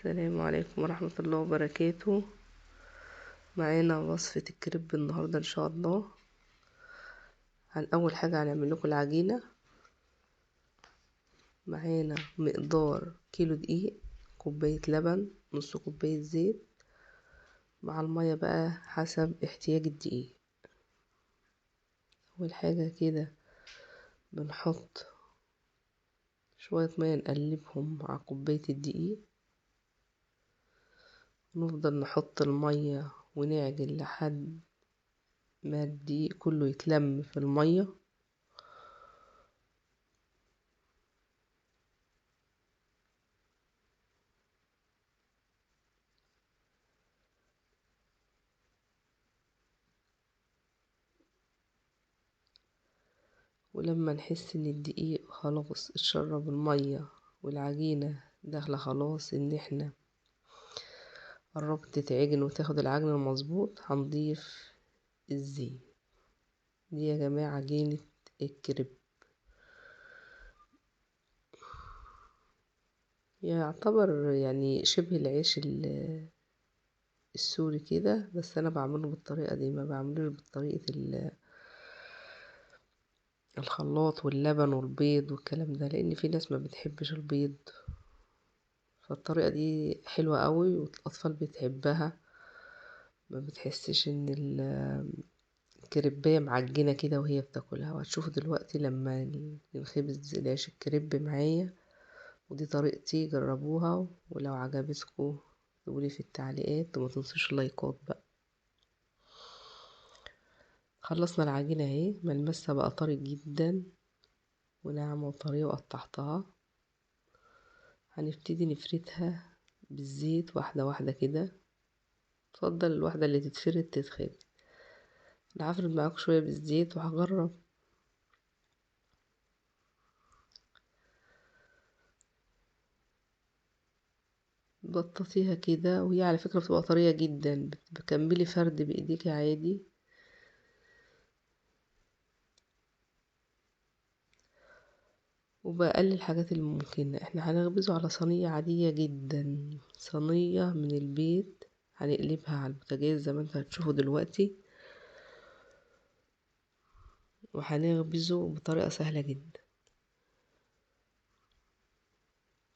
السلام عليكم ورحمة الله وبركاته. معانا وصفة الكريب النهاردة ان شاء الله. اول حاجة هنعمل لكم العجينة. معانا مقدار كيلو دقيق، كوباية لبن، نص كوباية زيت، مع المية بقى حسب احتياج الدقيق. اول حاجة كده بنحط شوية مية نقلبهم مع كوباية الدقيق، نفضل نحط المية ونعجن لحد ما الدقيق كله يتلم في المية. ولما نحس ان الدقيق خلاص اتشرب المية والعجينة داخلة خلاص ان احنا قربت تتعجن وتاخد العجن المظبوط، هنضيف الزيت. دي يا جماعة عجينة الكريب، يعتبر يعني شبه العيش السوري كده، بس انا بعمله بالطريقة دي، ما بعملوش بطريقة الخلاط واللبن والبيض والكلام ده، لان في ناس ما بتحبش البيض. فالطريقة دي حلوة قوي والاطفال بتحبها، ما بتحسش ان الكريباية معجنة كده وهي بتاكلها. وهتشوفوا دلوقتي لما ينخبز العيش الكريب معايا. ودي طريقتي، جربوها، ولو عجبتكم قولي في التعليقات، وما تنسوش اللايكات بقى. خلصنا العجينة اهي، ملمسها بقى طري جدا وناعمة وطرية، وقطعتها. هنبتدي نفردها بالزيت واحدة واحدة كده. اتفضل الواحدة اللي تتفرد تتخبز. انا هفرد معاكم شوية بالزيت وهجرب. بططيها كده، وهي على فكرة بتبقى طرية جدا، بتكملي فرد بايديكي عادي. وبأقل الحاجات الممكنة. احنا هنخبزه على صينية عادية جدا، صينية من البيت، هنقلبها على البوتاجاز زي ما انتوا هتشوفوا دلوقتي، وهنخبزه بطريقة سهلة جدا.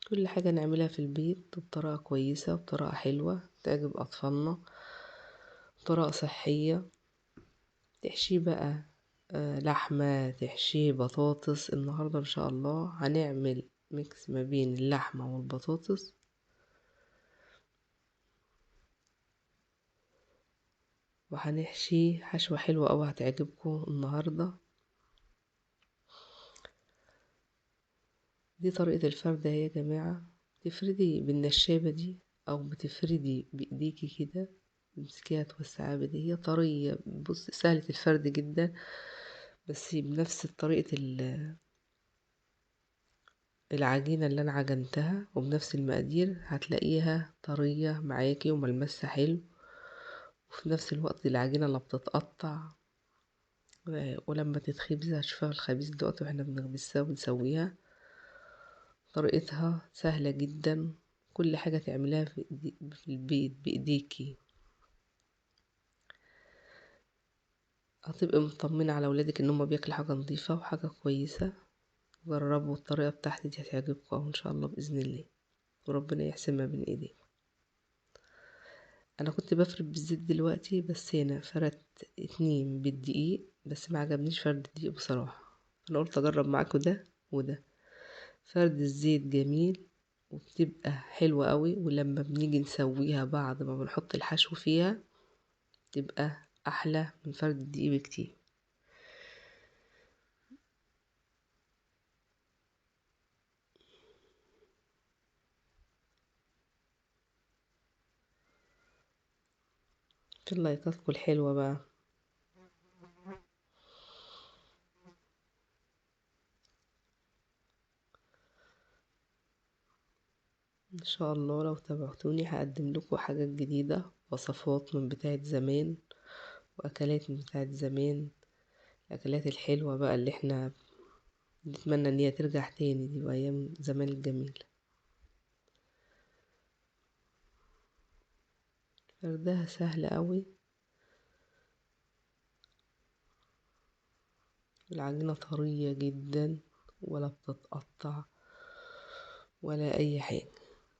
كل حاجة نعملها في البيت بطريقة كويسة وبطريقة حلوة تعجب أطفالنا، بطريقة صحية. تحشيه بقى لحمة، تحشيه بطاطس. النهاردة ان شاء الله هنعمل mix ما بين اللحمة والبطاطس. وهنحشيه حشوة حلوة اوي هتعجبكم النهاردة. دي طريقة الفرد اهي يا جماعة. تفردي بالنشابة دي او بتفردي بايديكي كده، تمسكيها توسعيها بايديكي. هي طرية، بص سهلة الفرد جدا، بس بنفس طريقة العجينة اللي انا عجنتها وبنفس المقادير هتلاقيها طرية معاكي وملمسها حلو، وفي نفس الوقت العجينة لا بتتقطع. ولما تتخبز هتشوفها الخبيز دلوقتي واحنا بنخبزها ونسويها. طريقتها سهلة جدا، كل حاجة تعمليها في البيت بايديكي هتبقي مطمنة على ولادك ان هما بياكلوا حاجة نظيفة وحاجة كويسة. جربوا الطريقة بتاعتي دي هتعجبكم ان شاء الله بإذن الله، وربنا يحسن ما بين ايديكم. انا كنت بفرد بالزيت دلوقتي، بس هنا فردت 2 بالدقيق، بس ما عجبنيش فرد الدقيق بصراحة، انا قلت اجرب معاكم ده وده. فرد الزيت جميل وبتبقى حلوة قوي، ولما بنيجي نسويها بعد ما بنحط الحشو فيها تبقى احلى من فرد الدقيق بكتير. في لايكاتكم الحلوة بقى. ان شاء الله لو تابعتوني هقدم لكم حاجات جديدة، وصفات من بتاعة زمان واكلات من بتاعة زمان، الاكلات الحلوة بقى اللي احنا نتمنى ان هي ترجع تاني دي، وايام زمان الجميلة. فردها سهل قوي. العجينة طرية جدا ولا بتتقطع ولا اي حاجة.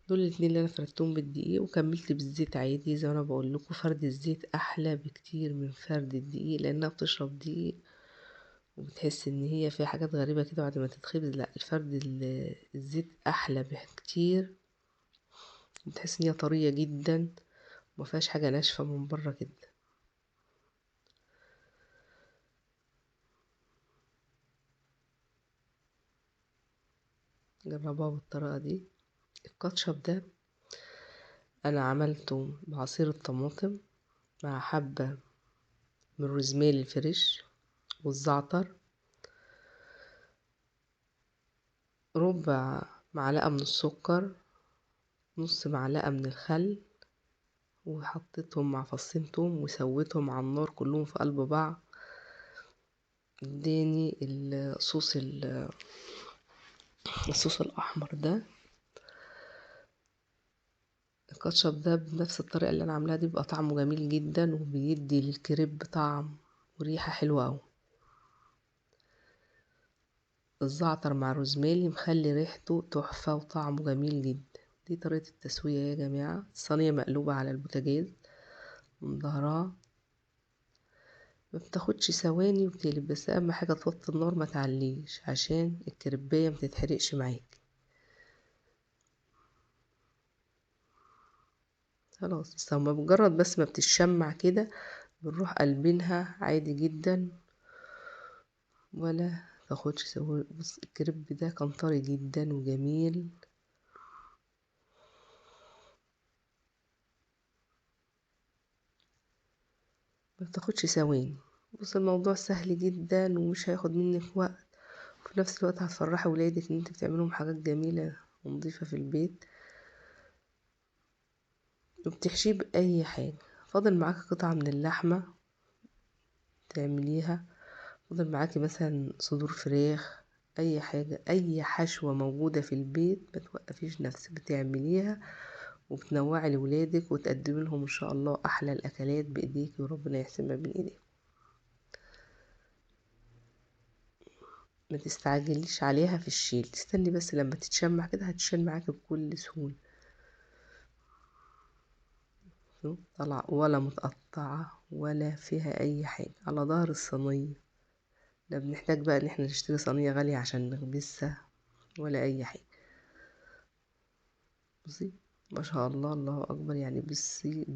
دول الاتنين اللي انا فردتهم بالدقيق، وكملت بالزيت عادي زي ما انا بقول لكم. فرد الزيت احلى بكتير من فرد الدقيق لانها بتشرب دقيق وبتحس ان هي فيها حاجات غريبة كده بعد ما تتخبز. لا، الفرد الزيت احلى بكتير، بتحس ان هي طرية جدا وما فيهاش حاجة ناشفة من بره كده. جربوها بالطريقة دي. الكاتشب ده انا عملته بعصير الطماطم مع حبة من الروزماري الفريش والزعتر، ربع معلقة من السكر، نص معلقة من الخل، وحطيتهم مع فصين توم وسويتهم على النار كلهم في قلب بعض. اداني الصوص الاحمر ده. الكاتشب ده بنفس الطريقة اللي انا عاملاها دي بيبقى طعمه جميل جدا، وبيدي للكريب طعم وريحة حلوة اوي. الزعتر مع الروزماري مخلي ريحته تحفة وطعمه جميل جدا. دي طريقة التسوية يا جماعة. الصينية مقلوبة على البوتاجاز من ظهرها، ما بتاخدش ثواني وبتقلب، بس اهم حاجة توطي النار ما تعليش عشان الكريباية ما تتحرقش معاك. خلاص بس هما مجرد بس ما بتتشمع كده بنروح قلبينها عادي جدا ولا تاخدش ثواني. بص الكريب ده كان طري جدا وجميل. ما بتاخدش ثواني. بص الموضوع سهل جدا ومش هياخد منك وقت، وفي نفس الوقت هتفرحي ولادك ان انت بتعملهم حاجات جميلة ونظيفة في البيت، وبتحشيه بأي حاجة. فاضل معاكي قطعة من اللحمة تعمليها، فاضل معاكي مثلا صدور فراخ، اي حاجة، اي حشوة موجودة في البيت ما توقفيش نفسك بتعمليها، وبتنوعي لولادك وتقدمي لهم ان شاء الله احلى الاكلات بايديك، وربنا يحسن ما بين ايديك. ما تستعجليش عليها في الشيل، تستني بس لما تتشمع كده هتشيل معاكي بكل سهولة. طلع ولا متقطعة ولا فيها اي حاجة على ظهر الصينية. لا بنحتاج بقى ان احنا نشتري صينية غالية عشان نخبزها ولا اي حاجة. بصي ما شاء الله، الله اكبر. بصي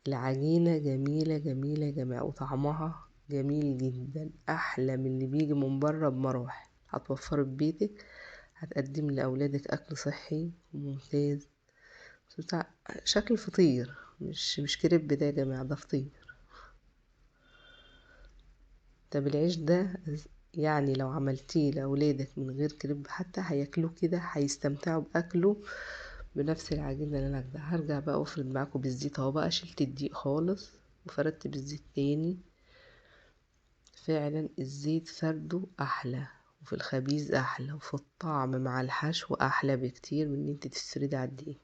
العجينة جميلة جميلة يا جماعة، وطعمها جميل جدا، احلى من اللي بيجي من بره بمراحل. هتوفري في بيتك، هتقدمي لاولادك اكل صحي وممتاز. بتاع شكل فطير، مش كريب ده يا جماعة، ده فطير. طب العيش ده لو عملتيه لأولادك من غير كريب حتى هياكلوه كده، هيستمتعوا بأكله بنفس العجينة اللي انا عاملاها. هرجع بقى وافرد معاكم بالزيت اهو بقى، شلت الدقيق خالص وفردت بالزيت تاني. فعلا الزيت فرده احلى، وفي الخبيز احلى، وفي الطعم مع الحشو احلى بكتير من ان انت تفردي على الدقيق.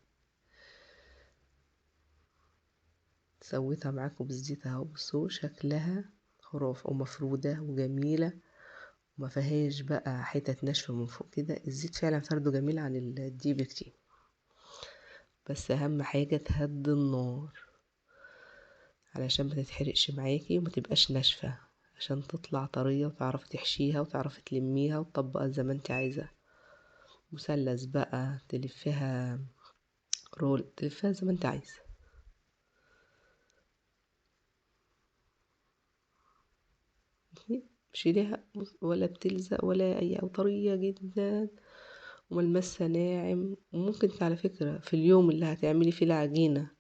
سويتها معاكم بالزيت اهو، بصوا شكلها خرافة ومفرودة وجميلة، وما فيهاش بقى حتت ناشفة من فوق كده. الزيت فعلا فرده جميل عن الدقيق بكتير. بس اهم حاجة تهدي النار علشان ما تتحرقش معاكي وما تبقاش ناشفة، عشان تطلع طرية وتعرفي تحشيها وتعرفي تلميها وتطبقها زي ما انت عايزة. مثلث بقى، تلفيها رول، تلفيها زي ما انت عايزة. شيليها ولا بتلزق ولا اي، او طرية جدا وملمسها ناعم. وممكن على فكرة في اليوم اللي هتعملي فيه العجينة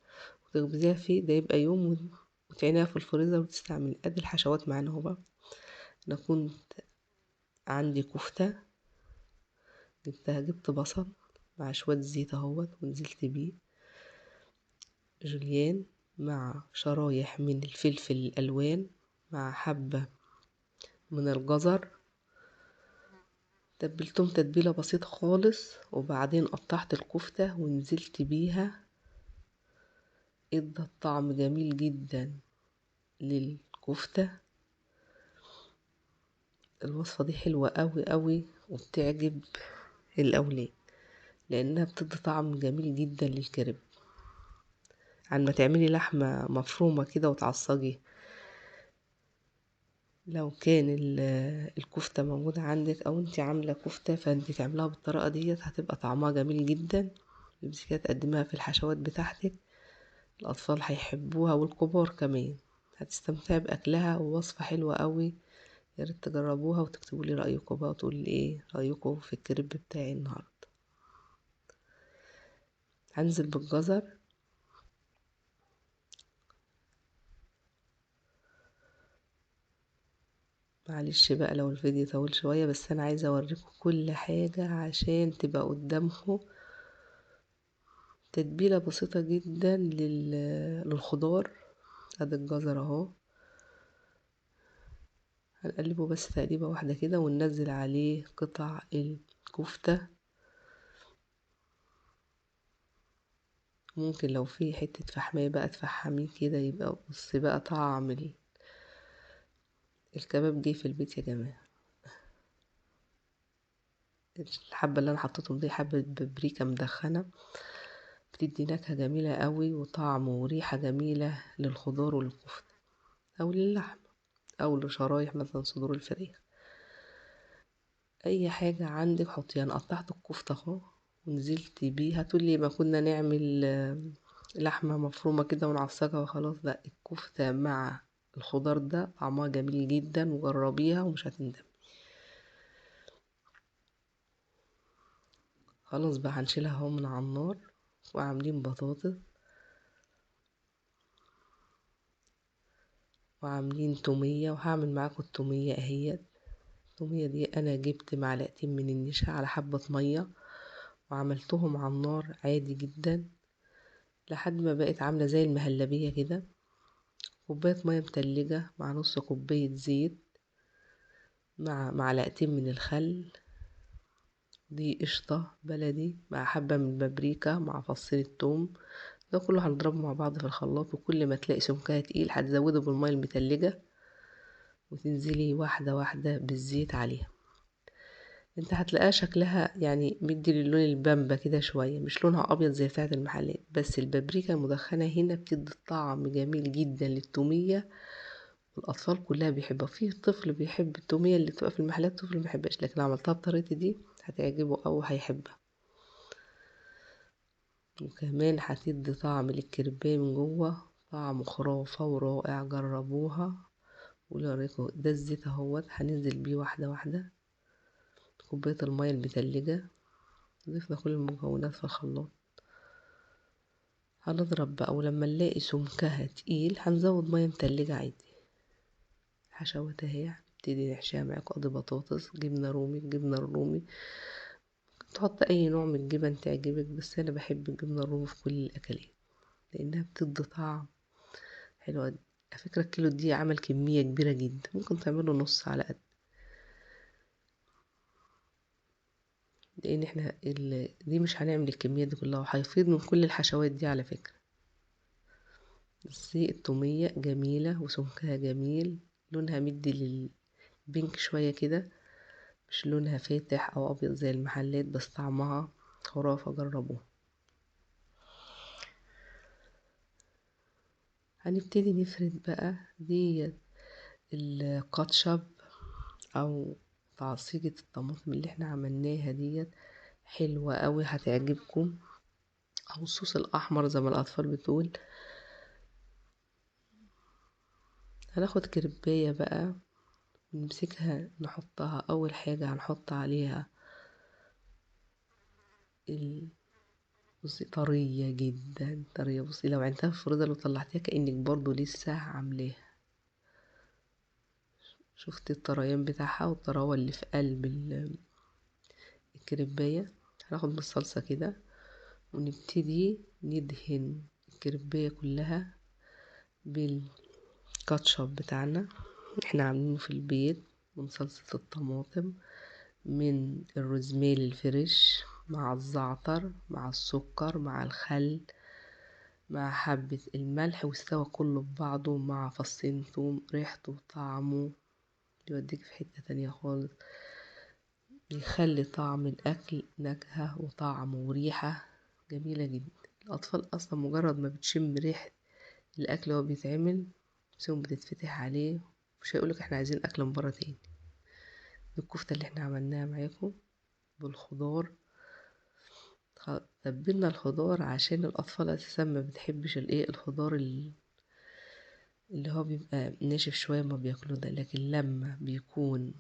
وتخبزيها فيه ده يبقى يوم وتعينيها في الفريزر وتستعملي. ادي الحشوات معانا اهو بقى. انا كنت عندي كفتة جبتها، جبت بصل مع شوية زيت اهوت ونزلت بيه جوليان مع شرايح من الفلفل الالوان مع حبة من الجزر، تبلتهم تتبيلة بسيطة خالص، وبعدين قطعت الكفتة ونزلت بيها ادى الطعم جميل جدا للكفتة. الوصفة دي حلوة قوي قوي وبتعجب الأولاد، لأنها بتدي طعم جميل جدا للكريب، عن ما تعملي لحمة مفرومة كده وتعصجيها. لو كان الكفتة موجودة عندك أو انت عاملة كفتة، فانت تعملها بالطريقة ديت هتبقى طعمها جميل جدا. تمسكيها تقدميها في الحشوات بتاعتك، الأطفال هيحبوها والكبار كمان، هتستمتعي بأكلها. ووصفة حلوة قوي، يا ريت تجربوها وتكتبوا لي رأيكم بقى، وتقولوا لي ايه رأيكم في الكريب بتاعي النهاردة. هنزل بالجزر، معلش بقى لو الفيديو طول شوية، بس انا عايزة اوريكم كل حاجة عشان تبقى قدامكم. تتبيلة بسيطة جدا للخضار. ادي الجزر اهو، هنقلبه بس تقليبة واحدة كده، وننزل عليه قطع الكفتة. ممكن لو في حتة فحمية بقى تفحميه كده، يبقى بصي بقى طعم الكباب جه في البيت يا جماعة. الحبة اللي انا حطيتهم دي حبة بابريكا مدخنة، بتدي نكهة جميلة قوي وطعم وريحة جميلة للخضار وللكفتة او للحم او لشرايح مثلا صدور الفراخ. اي حاجة عندك حطيها. انا قطعت الكفتة اهو ونزلت بيها. تقولي ما كنا نعمل لحمة مفرومة كده ونعصجها وخلاص، لا، الكفتة مع الخضار ده طعمها جميل جدا، وجربيها ومش هتندمي. خلاص بقى هنشيلها اهو من على النار. وعاملين بطاطس وعاملين تومية، وهعمل معاكم التومية اهيت. التومية دي انا جبت معلقتين من النشا على حبة مية، وعملتهم على النار عادي جدا لحد ما بقت عاملة زي المهلبية كده. كوباية مية متلجة مع نص كوباية زيت مع معلقتين من الخل، دي قشطة بلدي مع حبة من البابريكا مع فصين التوم. ده كله هنضربه مع بعض في الخلاط، وكل ما تلاقي سمكها تقيل هتزوده بالمية المتلجة، وتنزلي واحدة واحدة بالزيت عليها. انت هتلاقيها شكلها مدي للون البامبا كده شوية، مش لونها ابيض زي بتاعة المحلات، بس البابريكا المدخنة هنا بتدي طعم جميل جدا للتومية، والاطفال كلها بيحبها. في طفل بيحب التومية اللي بتبقى في المحلات، طفل ما بيحبهاش، لكن لو عملتها بطريقتي دي هتعجبه او هيحبها. وكمان هتدي طعم للكريبايه من جوه، طعم خرافة ورائع. جربوها وقولوا رايكم. ده الزيت اهوت هننزل بيه واحدة واحدة. كوباية المية المتلجة، ضفنا كل المكونات في الخلاط. هنضرب بقى، ولما نلاقي سمكها تقيل هنزود مية متلجة عادي. حشوتها اهي، هنبتدي نحشيها معاكم. ادي بطاطس، جبنة رومي، الجبنة الرومي تحط اي نوع من الجبن تعجبك، بس انا بحب الجبنة الرومي في كل الاكلات لانها بتدي طعم حلو. على فكرة الكيلو دي عمل كمية كبيرة جدا، ممكن تعمله نص على قد، لان احنا دي مش هنعمل الكمية دي كلها، وهيفيض من كل الحشوات دي على فكرة. بس التومية جميلة وسمكها جميل، لونها مدي للبينك شوية كده، مش لونها فاتح او ابيض زي المحلات، بس طعمها خرافة. جربوها. هنبتدي نفرد بقى ديت الكاتشب او تعصيجة الطماطم اللي احنا عملناها ديت، حلوة قوي هتعجبكم، او الصوص الاحمر زي ما الاطفال بتقول. هناخد كرباية بقى نمسكها نحطها. اول حاجة هنحط عليها بصي طرية جدا، طرية. بصي لو عملتها في الفريزر لو طلعتيها كأنك برضو لسه عاملاها. شفتي الطريان بتاعها والطراوة اللي في قلب الكريباية. هناخد من الصلصة كده ونبتدي ندهن الكريباية كلها بالكاتشب بتاعنا احنا عاملينه في البيت، من صلصة الطماطم، من الروزماري الفريش مع الزعتر مع السكر مع الخل. مع حبة الملح، واستوى كله ببعضه مع فصين ثوم. ريحته وطعمه بيوديك في حتة تانية خالص، بيخلي طعم الأكل نكهة وطعم وريحة جميلة جدا. الأطفال أصلا مجرد ما بتشم ريحة الأكل وهو بيتعمل نفسهم بتتفتح عليه، مش هيقولك احنا عايزين أكل من برا تاني. الكفتة اللي احنا عملناها معاكم بالخضار، تبلنا الخضار عشان الأطفال أساسا ما بتحبش الخضار اللي هو بيبقى ناشف شوية ما بياكلوه ده، لكن لما بيكون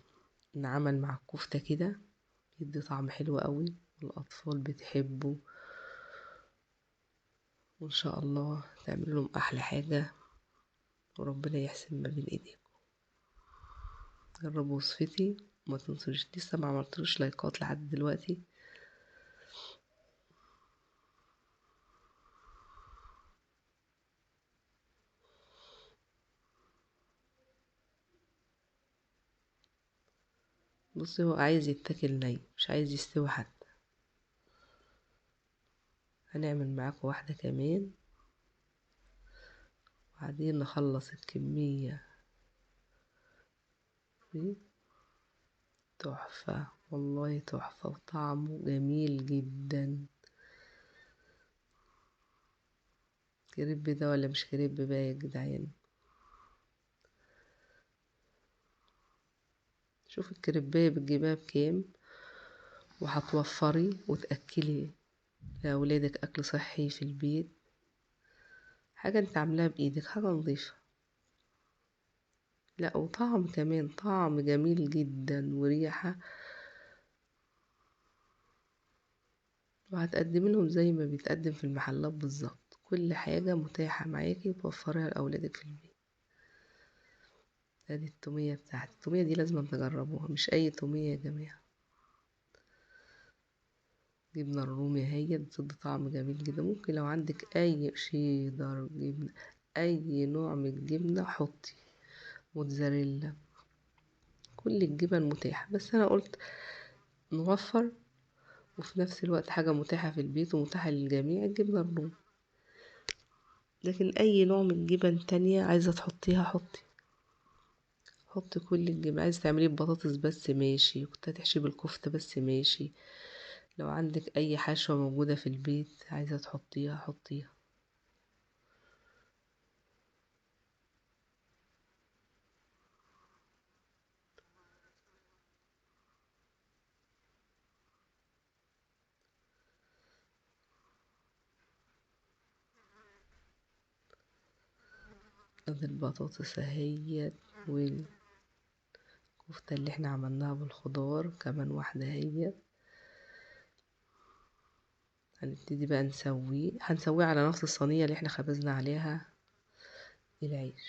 انعمل مع الكفتة كده بيدي طعم حلو قوي والأطفال بتحبه. وإن شاء الله تعمل لهم أحلى حاجة، وربنا يحسن ما بين إيديكم. جربوا وصفتي وما تنسوش، لسه ما عملتلوش لايكات لحد دلوقتي. بصي هو عايز يتاكل ني، مش عايز يستوي حتى. هنعمل معاكم واحدة كمان وبعدين نخلص الكمية دي. تحفة والله، تحفة وطعمه جميل جدا. كريب ده ولا مش كريب بقى يا جدعان؟ شوف الكريباية بتجيبها بكام، وهتوفري وتأكلي لأولادك أكل صحي في البيت، حاجة انت عاملاها بإيدك، حاجة نظيفة، لا وطعم كمان، طعم جميل جدا وريحة، وهتقدمي لهم زي ما بيتقدم في المحلات بالظبط. كل حاجة متاحة معاكي وتوفريها لأولادك في البيت. ادي التومية بتاعتي، التومية دي لازم تجربوها، مش اي تومية يا جماعة. جبنة الرومي اهي بتدي طعم جميل جدا. ممكن لو عندك اي شيدر جبنة، اي نوع من الجبنة حطي، موتزاريلا، كل الجبن متاحة، بس انا قلت نوفر وفي نفس الوقت حاجة متاحة في البيت ومتاحة للجميع، الجبنة الرومي. لكن اي نوع من جبن تانية عايزة تحطيها حطي، حطي كل الجبن. عايزة تعمليه ببطاطس بس ماشي، كنت هتحشيه بالكفتة بس ماشي، لو عندك اي حشوة موجودة في البيت عايزة تحطيها حطيها. ادي البطاطس اهيت والكفتة اللي احنا عملناها بالخضار كمان واحدة اهيت. هنبتدي بقى نسويه، هنسويه على نفس الصينية اللي احنا خبزنا عليها العيش.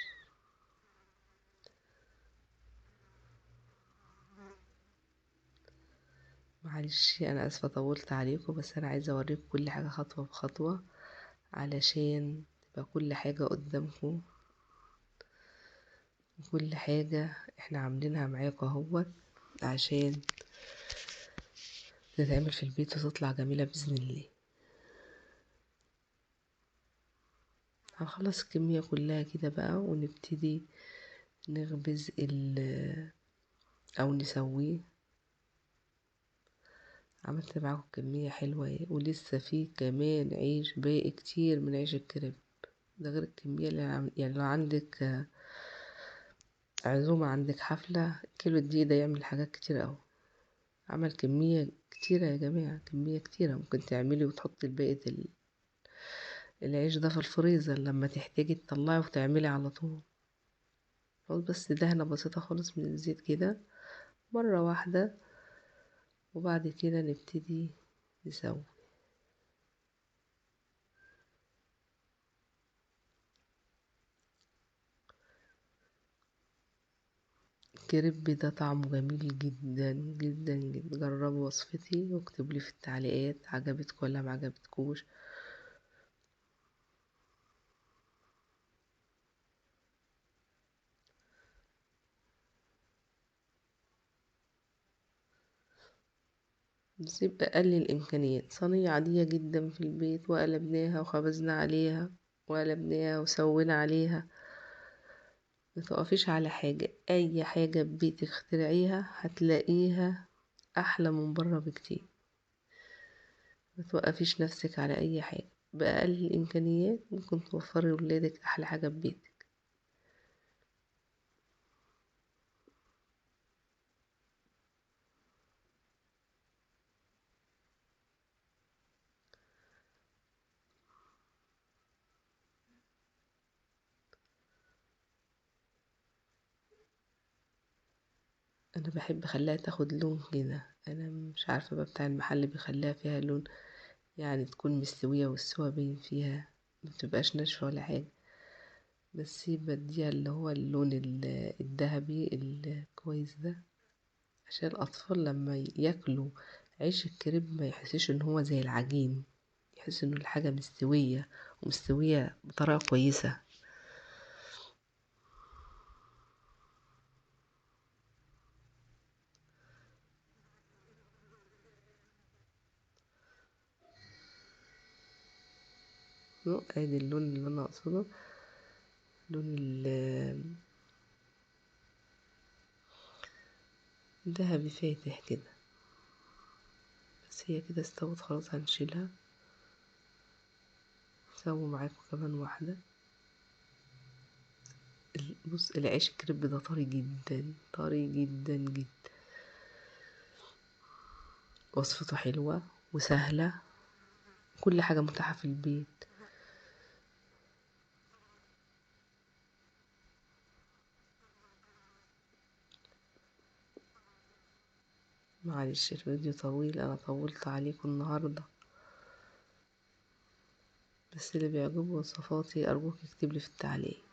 معلش انا اسفة طولت عليكم، بس انا عايزة اوريكم كل حاجة خطوة بخطوة علشان تبقى كل حاجة قدامكم، وكل حاجة احنا عاملينها معاكم اهوت عشان تتعمل في البيت وتطلع جميلة بإذن الله. هنخلص الكمية كلها كده بقى ونبتدي نخبز او نسويه. عملت معاكم كمية حلوة اهي، ولسه في كمان عيش باقي كتير من عيش الكريب ده، غير الكمية اللي يعني لو عندك عزومة، عندك حفلة، كيلو الدقيق ده يعمل حاجات كتير اوي. عمل كمية كتيرة يا جماعة، كمية كتيرة. ممكن تعملي وتحطي الباقي العيش ده في الفريزر، لما تحتاجي تطلعي وتعملي على طول. خلاص بس دهنة بسيطة خالص من الزيت كده مرة واحدة، وبعد كده نبتدي نسوي. الكريب ده طعمه جميل جدا جدا جدا. جربوا وصفتي واكتبوا لي في التعليقات عجبتكم ولا ما عجبتكوش. بس بأقل الإمكانيات، صينية عادية جدا في البيت وقلبناها وخبزنا عليها. وقلبناها وسوينا عليها. متقفيش على حاجة، اي حاجة ببيتك اخترعيها هتلاقيها احلى من بره بكتير. متوقفيش نفسك على اي حاجة، باقل الامكانيات ممكن توفري لولادك احلى حاجة ببيتك. انا بحب اخليها تاخد لون كده، انا مش عارفة بقى بتاع المحل بيخليها فيها لون، يعني تكون مستوية والسوا باين فيها، ما بتبقاش ناشفة ولا حاجة، بس بديها اللي هو اللون الذهبي الكويس ده، عشان الاطفال لما ياكلوا عيش الكريب ما يحسوش ان هو زي العجين، يحسوا ان الحاجة مستوية ومستوية بطريقة كويسة. ادي اللون اللي انا اقصده، لون ذهبي فاتح كده. بس هي كده استوت خلاص، هنشيلها. سووا معاكم كمان واحدة. بص العيش الكريب ده طري جدا، طري جدا جدا، وصفته حلوة وسهلة، كل حاجة متاحة في البيت. معلش الفيديو طويل، انا طولت عليكم النهاردة، بس اللي بيعجبه وصفاتي ارجوك اكتب لي في التعليق.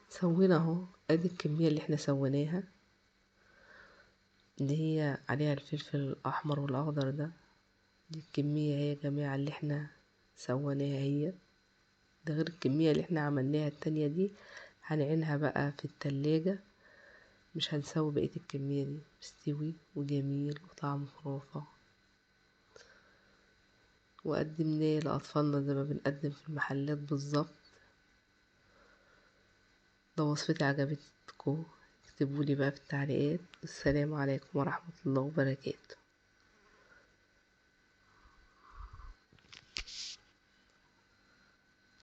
سوينا اهو، ادي الكمية اللي احنا سويناها اللي هي عليها الفلفل الاحمر والاخضر ده، دي الكمية هي يا جماعة اللي احنا سويناها هي، ده غير الكمية اللي احنا عملناها التانية دي هنعينها بقى في التلاجة، مش هنسوي بقية الكمية دي. مستوي وجميل وطعمه خرافة، وقدمناه لأطفالنا زي ما بنقدم في المحلات بالظبط. لو وصفتي عجبتكم اكتبولي بقى في التعليقات. السلام عليكم ورحمة الله وبركاته.